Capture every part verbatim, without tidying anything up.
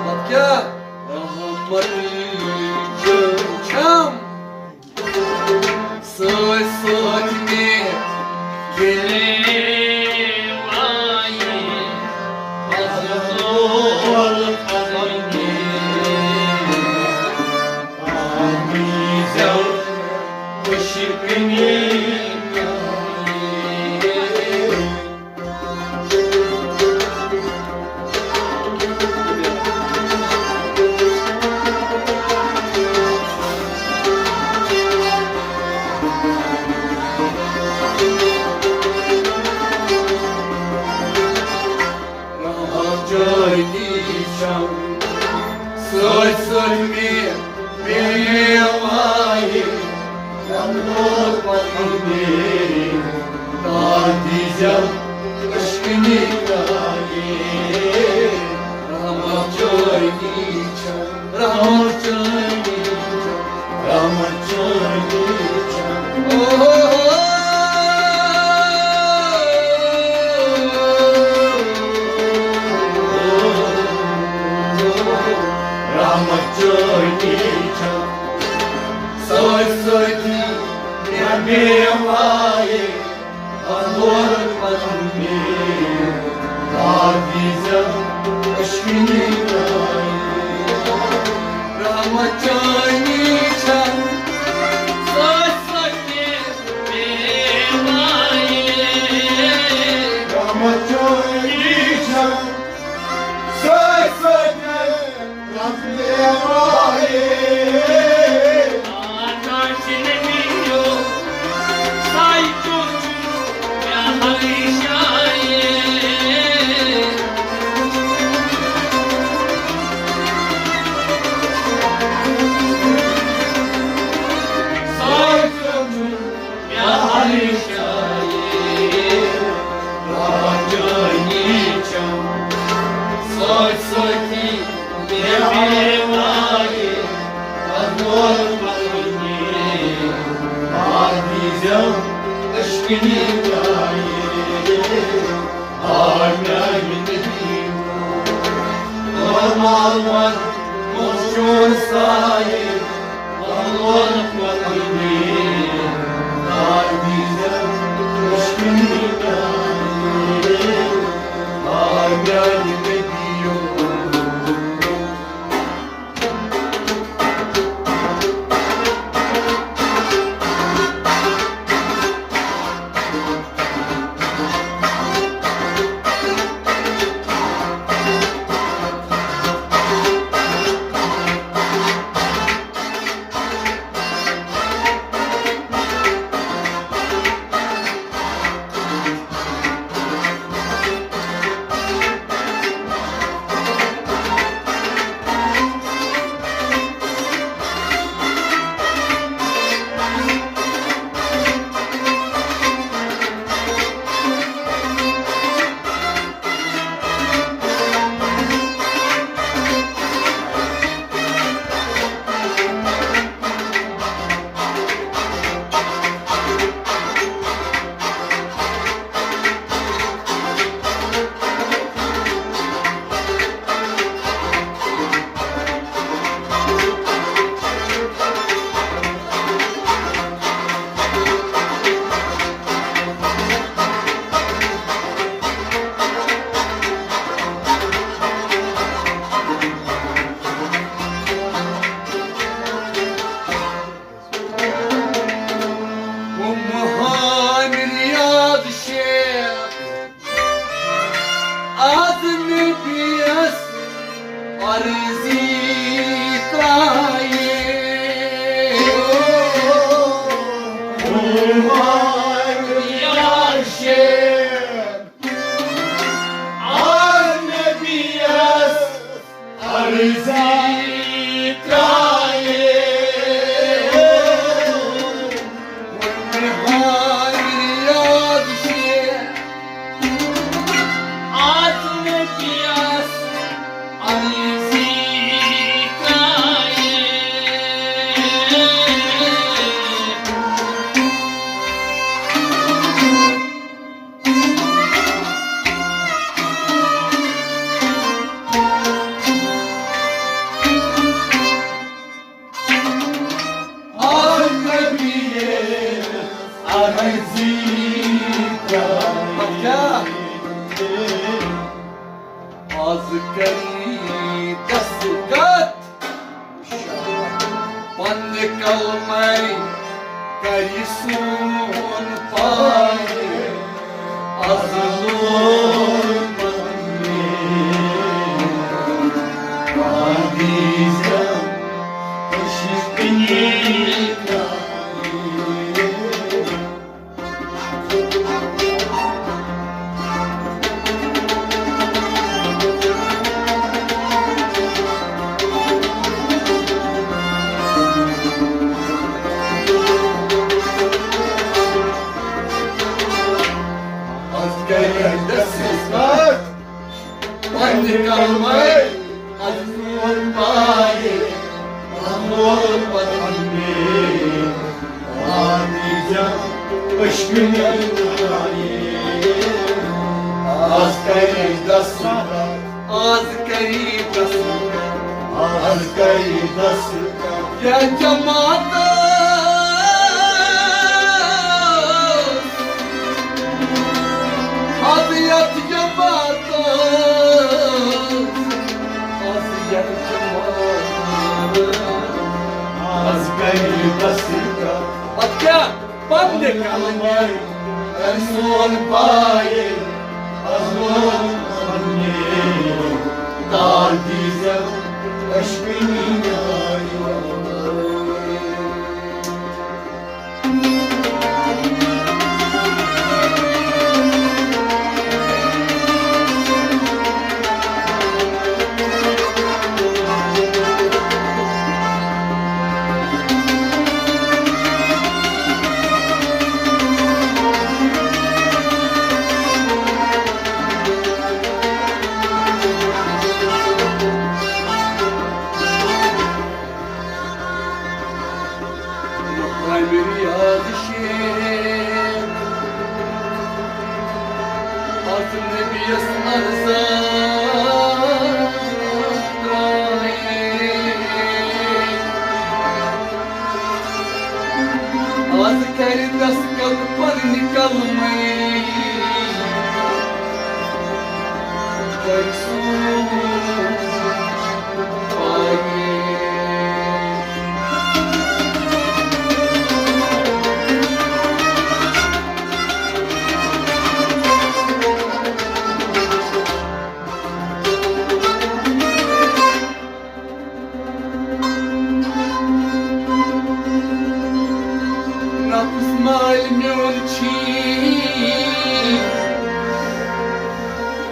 پتہٕ کیٛاہ؟ رحمت چھم۔ سۭتۍ سۭتۍ مےٚ ییٚلہِ وایہِ فضل و کرمی۔ آمیٖزٮ۪و عشقٕنی۔ رحمت جٲنی چھم، سۭتۍ سۭتۍ مےٚ بیٚیہِ وایہِ۔ رحمت پنُن بیٚیہِ، داد دیٖزٮ۪م عشقٕنی کایہِ۔ رحمت جٲنی چھم، رحمت جٲنی چھم، رحمت جٲنی چھم۔ او ہو ہو۔ رحمت جٲنی چھم۔ سۭتۍ سۭتی مےٚ بیٚیہِ وایہِ، انور پنُن بیٚیہِ، داد دیٖزٮ۪م عشقٕنی کایہِ۔ رحمت جٲنی چھم، سۭتۍ سۭتی مےٚ بیٚیہِ وایہِ۔ رحمت جٲنی چھم، سۭتۍ سۭتۍ عمر یاد شیخ، از نبیس عرضی ترائے۔ عمر یاد شیخ، از نبیس عرضی ترائے۔ عمر یاد شیخ، از نبیس عرضی ترائے۔ از کری دستخط پننہِ قلمے، کری سون پایہِ۔ از لوگ پننہِ پایہِ، عشقنی۔ از کری دستخط پننہِ قلمے، از سون پایہِ، از لوگ پننہِ پایہِ۔ عشقنی۔ از کری دستخط، از کری دستخط، از کری دستخط۔ یا جماعت از یتھ جماعت، از یتھ جماعت۔ از کری دستخط۔ پتہٕ کیٛاہ؟ پننہِ قلمے، سون پایہِ، از لوگ پننہِ پایہِ۔ عشقنی۔ مقامِ ریاض شیخ، از نبیَس عرضا ترٛایے۔ از کری دستخط پننہِ قلمے، کری سون پایہِ۔ نفس مالہِ میون چھی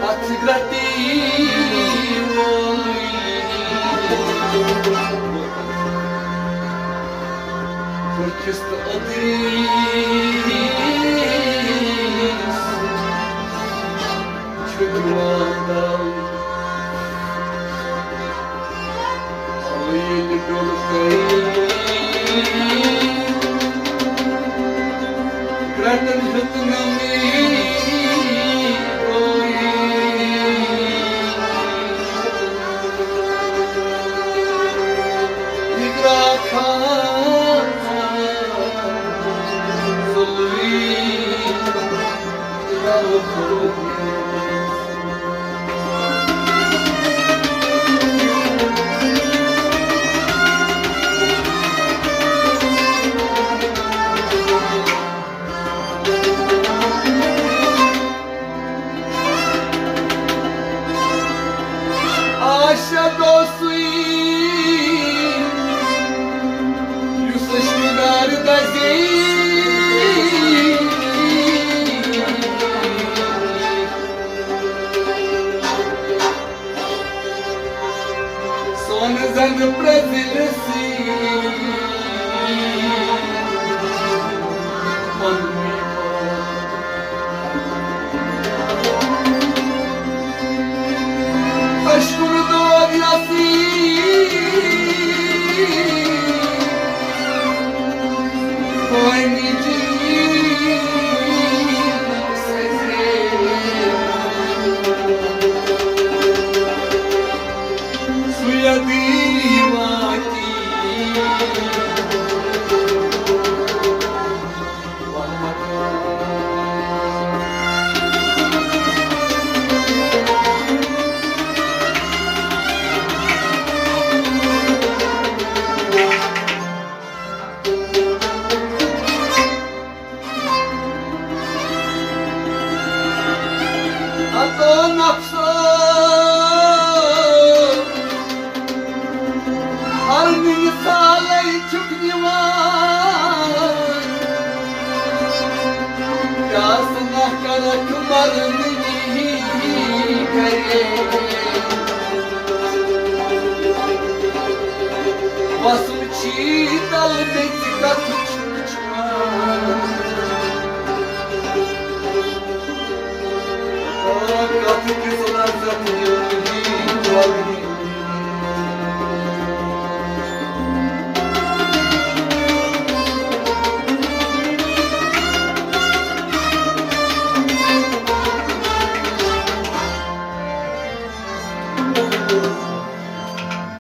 اتھ گرٹی وولٕے۔ بہٕ چھُس تہٕ ادریٖس چھُ دِوان دَو۔ ییٚلہِ ڈوٚل گٔیے، کرٛٹن ہیوٚت نہٕ مےٚ۔ یہِ درٛاو خان ظُلمی۔ عاشق اوسُے یُس عشقہٕ دارِ دَزے۔ سۄن زنٛدٕ پرٛزِ نصیٖب پننُے پان۔ عشقُن دود یَسی پانی جی سزے۔ سُہ یَدی واتی۔ تو نفسو، ہر مثالے چھُکھ نِوان۔ پیاس نہ کرکھ مرنی کرے۔ وسُم چھی تل میٚژِ کتھ